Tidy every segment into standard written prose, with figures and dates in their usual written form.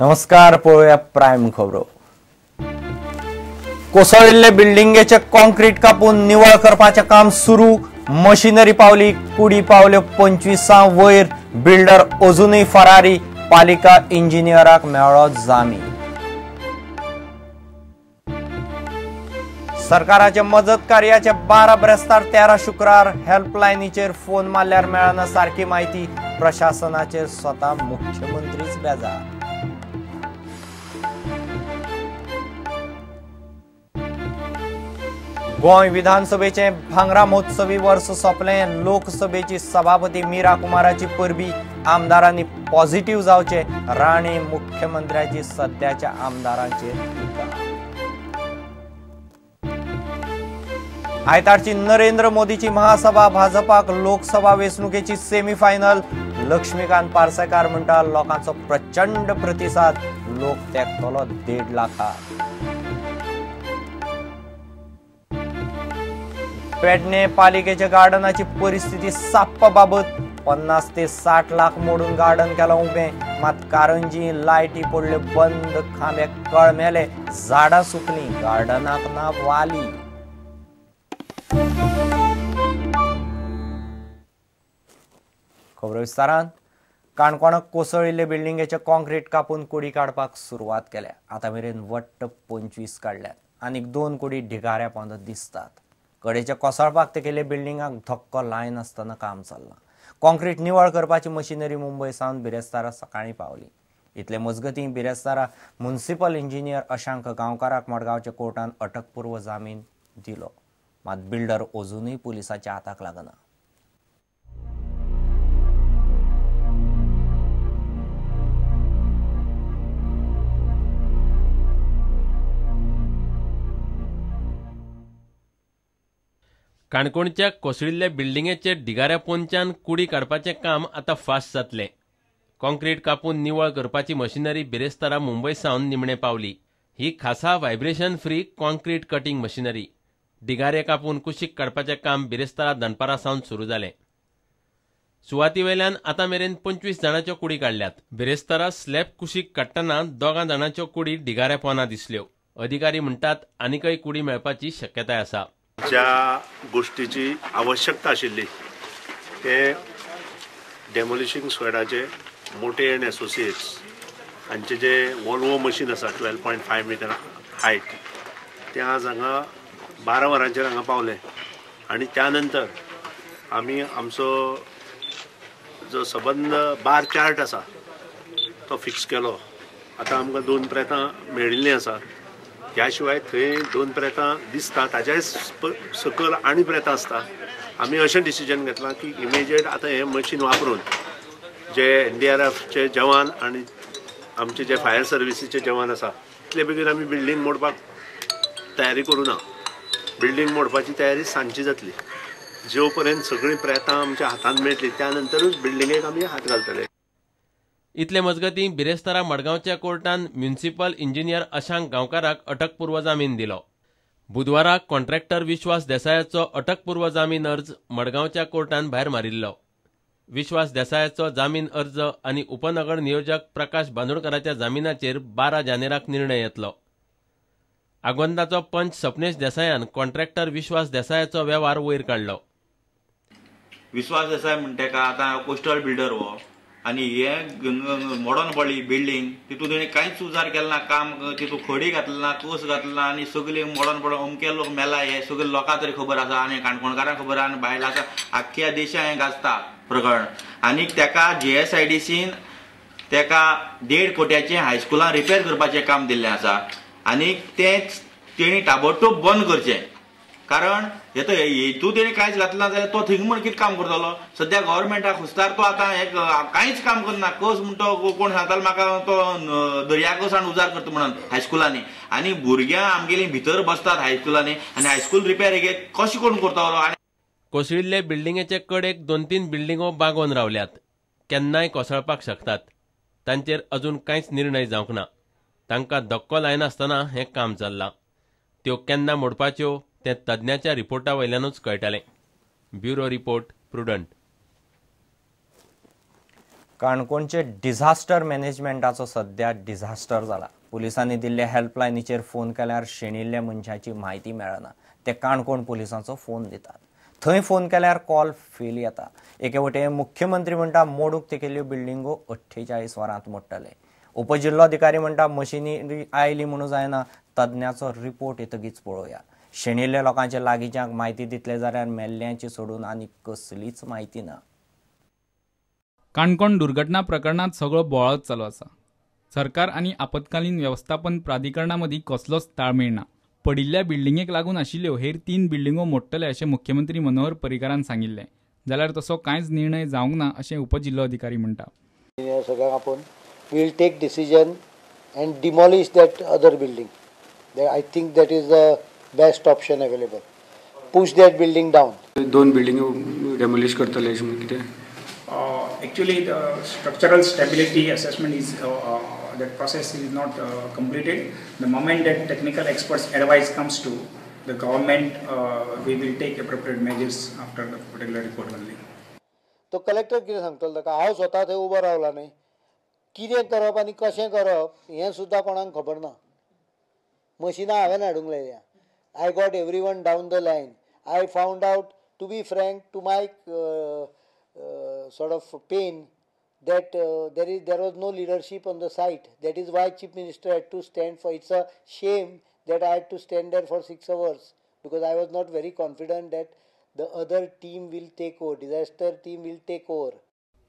नमस्कार, पळोवया प्रायम खबरो. कोसळिल्ले बिल्डिंगेचे कॉन्क्रीट कापून निवळ करपाचें काम सुरू. मशिनरी पावली, कुडी पावल्यो 25 वयर. बिल्डर अजूनय फरारी. पालिका इंजिनियराक मेळ्ळो जामीन. सरकाराचे मजत कार्याचे 12 ब्रेस्तार 13 शुक्रार हेल्पलायनीचेर फोन मारल्यार मेळना सारकी म्हायती. प्रशासनाचेर स्वता मुख्यमंत्रीच बेजार. गोंय विधानसभेचे भांगरा महोत्सवी वर्स सोंपलें. लोकसभेची सभापती मीरा कुमाराची परबी. आमदारांनी पॉझिटिव्ह जावचे, राणे मुख्यमंत्र्याची सध्याच्या आमदारांचेर टिका. आयतारची नरेंद्र मोदीची महासभा. भाजपाक लोकसभा वेंचणुकेची सेमीफायनल. लक्ष्मीकांत पार्सेकार म्हणटा लोकांचो प्रचंड प्रतिसाद. लोक तेंकतलो 1.5 लाखाक. पेडणे पालिकेच्या गार्डनाची परिस्थिती साप्प बाबत. 50 ते 60 लाख मोडून गार्डन केलां उबें. मात कारंजी लायटी पडल्यो बंद, खांबे कळमेले, झाडां सुकलीं, गार्डनाक ना वाली. खबरो विस्तारान. काणकोणाक कोसळिल्ले बिल्डिंगेचे कॉन्क्रीट कापून कुडी काडपाक सुरवात केल्या. आतां मेरेन वट्ट 25 काडल्यात. आनीक 2 कुडी ढिगाऱ्या पोंदा दिसतात. कडेच्या कोसळपाक तेकेले बिल्डिंगाक धक्को लायनासतना काम चल्लां. कॉन्क्रीट निवळ करपाची मशिनरी मुंबय सावन बिरेस्तारा सकाळीं पावली. इतले मजगतीं बिरेस्तारा म्युनिसिपल इंजिनियर अशांक गांवकाराक मडगांवच्या कोर्टान अटकपूर्व जामीन दिलो. मात बिल्डर अजूनय पुलिसाच्या हाताक लागना. काणकोणच्या कोसळिल्ल्या बिल्डिंगेचे ढिगाऱ्या पोंच्यान कुडी काडपाचें काम आतां फास्ट जातलें. कॉन्क्रीट कापून निवळ करपाची मशिनरी बिरेस्तारा मुंबय सावन निमणे पावली. ही खासा vibration free concrete cutting machinery. ढिगारे कापून कुशीक काडपाचें काम बिरेस्तारा दनपारा सावन सुरू जालें. सुवाती वयल्यान आतां मेरेन 25 जाणांच्यो कुडी काडल्यात. बिरेस्तारा स्लॅब कुशीक काडटना 2 जाणांच्यो कुडी ढिगाऱ्या पोंदा दिसल्यो. अधिकारी म्हणटात आनीकय कुडी मेळपाची शक्यताय आसा. ज्या गोष्टीची आवश्यकता आशिल्ली ते डेमोलिशिंग स्क्वॅडाचे मोटे अँड एसोसिएट्स हांचे जे वॉल्वो मशीन आसा 12.5 मिटर हायट, ते आज हांगा 12 वरांचेर हांगा पावले आनी त्या नंतर आमी आमचो जो सबंद बार चार्ट आसा तो फिक्स केलो. आतां आमकां 2 प्रेतां मेळिल्लीं आसा. ह्या शिवाय थंय 2 प्रेतां दिसता, ताज्या सकयल आनी प्रेतां आसता. आमी अशें डिसिजन घेतलां की इमिजिएट आतां हें मशीन वापरून जे एनडीआरएफचे जवान आनी आमचे जे फायर सर्विसीचे जवान आसा तितले बेगीन आमी बिल्डींग मोडपाक तयारी करूं ना. बिल्डींग मोडपाची तयारी सांजची जातली. जो पर्यंत सगळीं प्रेतां आमच्या हातांत मेळटली त्या नंतरूच बिल्डिंगेक आमी हात घालतले. इतले मजगतीं बिरेस्तारा मडगांवच्या कोर्टान म्युनिसिपल इंजिनियर अशांक गांवकाराक अटकपूर्व जामीन दिलो. बुधवारा कॉन्ट्रॅक्टर विश्वास देसायाचो अटकपूर्व जामीन अर्ज मडगांवच्या कोर्टान भायर मारिल्लो. विश्वास देसायाचो जामीन अर्ज आनी उपनगर नियोजक प्रकाश बांदोडकराच्या जामिनाचेर 12 जानेराक निर्णय येतलो. आगोंदाचो पंच सपनेश देसायान कॉन्ट्रॅक्टर विश्वास देसायाचो वेव्हार वयर काडलो. विश्वास देसाय म्हणटा तेका आतां कोस्टल बिल्डर हो आनी हे मोडोन पडली बिल्डींग, तितून तेणी कांयच उजार केलो ना, काम तितून खडी घातली ना, कोस घातली ना आनी सगळी मोडोन पडून अमके लोक मेला हे सगळे लोकां तरी खबर आसा आनी काणकोणकारांक खबर आसा आनी भायला आसा आख्ख्या देशांत हें गाजता प्रकरण. आनी तेका जीएसआयडीसीन तेका 1.5 कोट्याचें हायस्कुलान रिपेर करपाचें काम दिल्लें आसा आनी तें तेणी ताबडतोब बंद करचें. कारण हेतू तेणी कांयच घातलें ना जाल्यार तो थिंग म्हण कितें काम करतलो. सद्या गव्हर्मेंटाक खुस्तार तो आतां हे कांयच काम करना. कस म्हणटा तो कोण सांगतालो म्हाका तो दर्या कस हाडून उजार करता म्हणून हायस्कुलांनी आनी भुरग्यां आमगेलीं भितर बसतात हायस्कुलांनी आनी हायस्कूल रिपेर हे कशें कोण करतलो. आनी कोसळिल्ले बिल्डिंगेचे कडेक 2-3 बिल्डिंगो बागोवन रावल्यात. केन्नाय कोसळपाक शकतात. तांचेर अजून कांयच निर्णय जावंक ना. तांकां धक्को लायनासतना हें काम चल्लां. त्यो केन्ना मोडपाच्यो तें तज्ञाच्या रिपोर्टा वयल्यानूच कळटलें. Bureau report, Prudent. काणकोणचे डिझास्टर मॅनेजमेंटाचो सध्या डिझास्टर जाला. पुलिसांनी दिल्ल्या हेल्पलायनीचेर फोन केल्यार शेणिल्ल्या मनशाची म्हायती मेळना. ते काणकोण पुलिसांचो फोन दितात. थंय फोन केल्यार कॉल फेल येता. एके वटेन मुख्यमंत्री म्हणटा मोडूंक तेकेल्ल्यो बिल्डिंगो 48 वरांत मोडटले. उपजिल्लोधिकारी म्हणटा मशिनरी आयली म्हणून जायना, तज्ञाचो रिपोर्ट येतगीच पळोवया. शेणिल्ल्या लोकांच्या लागींच्यांक म्हायती दितले जाल्यार मेल्ल्यांची सोडून आनी कसलीच म्हायती ना. काणकोण दुर्घटना प्रकरणात सगळो बोवाळच चालू आसा. सरकार आनी आपत्कालीन वेवस्थापन प्राधिकरणा मदीं कसलोच ताळमेळ ना. पडिल्ल्या बिल्डिंगेक लागून आशिल्ल्यो हेर 3 बिल्डिंगो मोडटले अशें मुख्यमंत्री मनोहर पर्रीकारान सांगिल्लें, जाल्यार तसो कांयच निर्णय जावंक ना अशें उपजिल्लोधिकारी म्हणटा. सगळ्यांक आपोवन we will take decision and demolish that other building. I think that is the best option available. Push that building down. 2 बिल्डिंगो demolish करतले अशें कितें? Actually, the structural stability assessment is that process is not completed. The moment that technical experts advice comes to the government, we will take appropriate measures after the particular report only. तो collector कितें सांगतलो ताका? हांव स्वता थंय उबो रावला न्ही, कितें करप आनी कशें करप हें सुद्दां कोणाक खबर ना. मशिनां हांवें हाडूंक लायल्या. I got everyone down the line. I found out, to be frank, to my sort of pain, that there was no leadership on the site. That is why Chief Minister had to stand for. It's a shame that I had to stand there for 6 hours because I was not very confident that the other team will take over, disaster team will take over.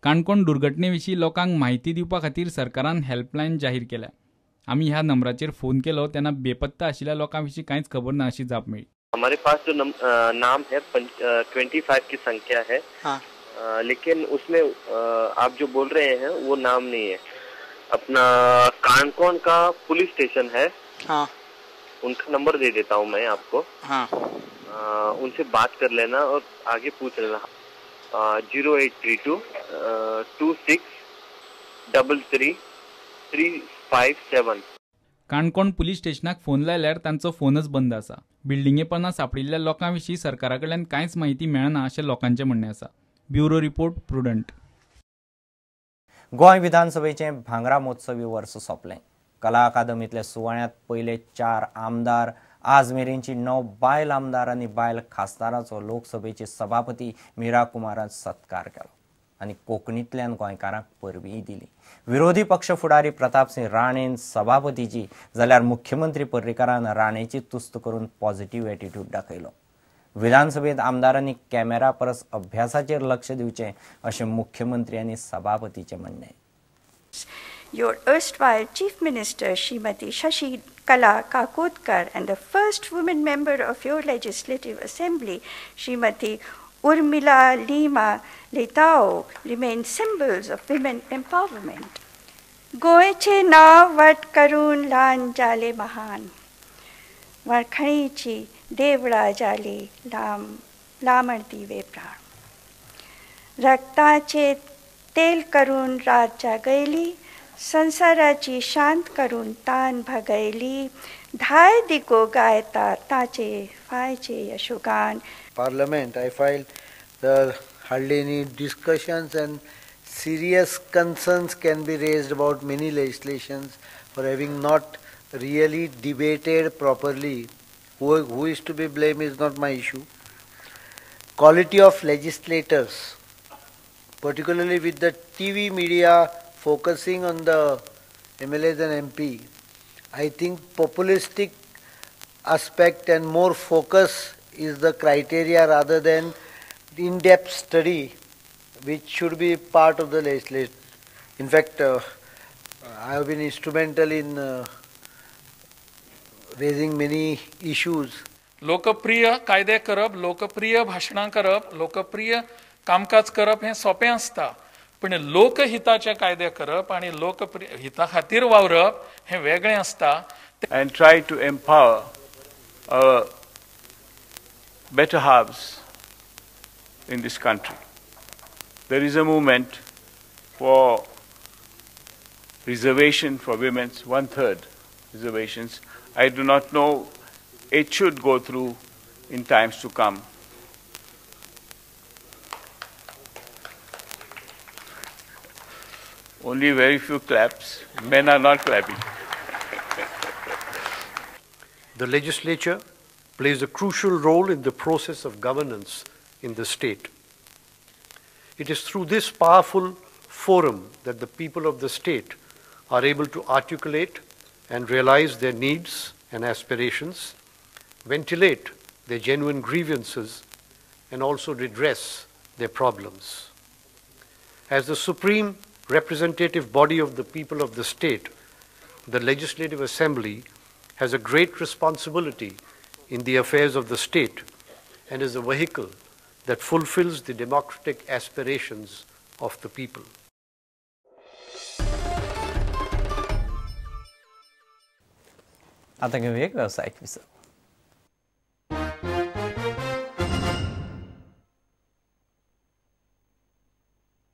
Canacona दुर्घटने विशीं लोकांक म्हायती दिवपा खातीर सरकारान helpline जाहीर केल्या. आमी ह्या नंबराचेर फोन केलो तेन्ना बेपत्ता आशिल्ल्या लोकां विशीं कांयच खबर ना अशी जाप मेळ्ळी. हमारे पास जो नाम है 25 की संख्या है. हाँ. लेकिन उसमें आप जो बोल रहे हैं वो नाम नहीं है. अपना काणकोण का पुलिस स्टेशन है. हाँ. उनका नंबर दे देता हूँ मैं आपको. हाँ. उनसे बात कर लेना और आगे पूछ लेना. 0832 26 33 357. काणकोण पुलीस स्टेशनाक फोन लायल्यार तांचो फोनच बंद आसा. बिल्डिंगे पोंदा सांपडिल्ल्या लोकां विशीं सरकारा कडल्यान कांयच म्हायती मेळना अशें लोकांचें म्हणणें आसा. Bureau report, Prudent. Goa विधानसभेचें भांगरा महोत्सवी वर्स सोंपलें. कला अकादमींतल्या सुवाळ्यांत पयले 4 आमदार, आज मेरेनची 9 बायल आमदार आनी बायल खासदाराचो लोकसभेचे सभापती मीरा कुमारान सत्कार केलो आनी कोंकणींतल्यान गोंयकारांक परबीय दिली. विरोधी पक्ष फुडारी प्रतापसिंह राणेन सभापतीची जाल्यार मुख्यमंत्री पर्रीकारान राणेची तुस्त करून पॉझिटिव्ह एटिट्यूड दाखयलो. विधानसभेत आमदारांनी कॅमेरा परस अभ्यासाचेर लक्ष दिवचें अशें मुख्यमंत्री आनी सभापतीचें म्हणणें. Your erstwhile Chief Minister, Shrimati Shashikala Kakodkar, and the first woman member of your Legislative Assembly, Shrimati Urmila Lima Letao, remain symbols of women empowerment. गोयचे नाव वट करून ल्हान जाले महान, वरखणीची देवळा जाली लांब लांबण दिवे प्राण, रक्ताचे तेल करून रात जागयली, संसाराची शांत करून तान भागयली, धाय दिको गायता ताचे फायचे यशोगान. Parliament, I feel there hardly any discussions and serious concerns can be raised about many legislations for having not really debated properly. Who is to be blamed is not my issue. Quality of legislators, particularly with the TV media focusing on the MLAs and MP, I think populistic aspect and more focus is the criteria rather than in-depth study, which should be part of the legislation. In fact, I have been instrumental in raising many issues. लोकप्रिय कायदे करप, लोकप्रिय भाशणां करप, लोकप्रिय कामकाज करप हें सोंपें आसता, पण लोकहिताचे कायदे करप आनी लोकप्रिय हिता खातीर वावरप हें वेगळें आसता. And try to empower our better halves in this country. There is a movement for reservation for women, 1/3 reservations. I do not know, it should go through in times to come. Only very few claps. Men are not clapping. The legislature plays a crucial role in the process of governance in the state. It is through this powerful forum that the people of the state are able to articulate and realize their needs and aspirations, ventilate their genuine grievances, and also redress their problems. As the supreme representative body of the people of the state, the Legislative Assembly has a great responsibility in the affairs of the state and is a vehicle that fulfills the democratic aspirations of the people. आता घेऊया एक व्यावसायिक विसव.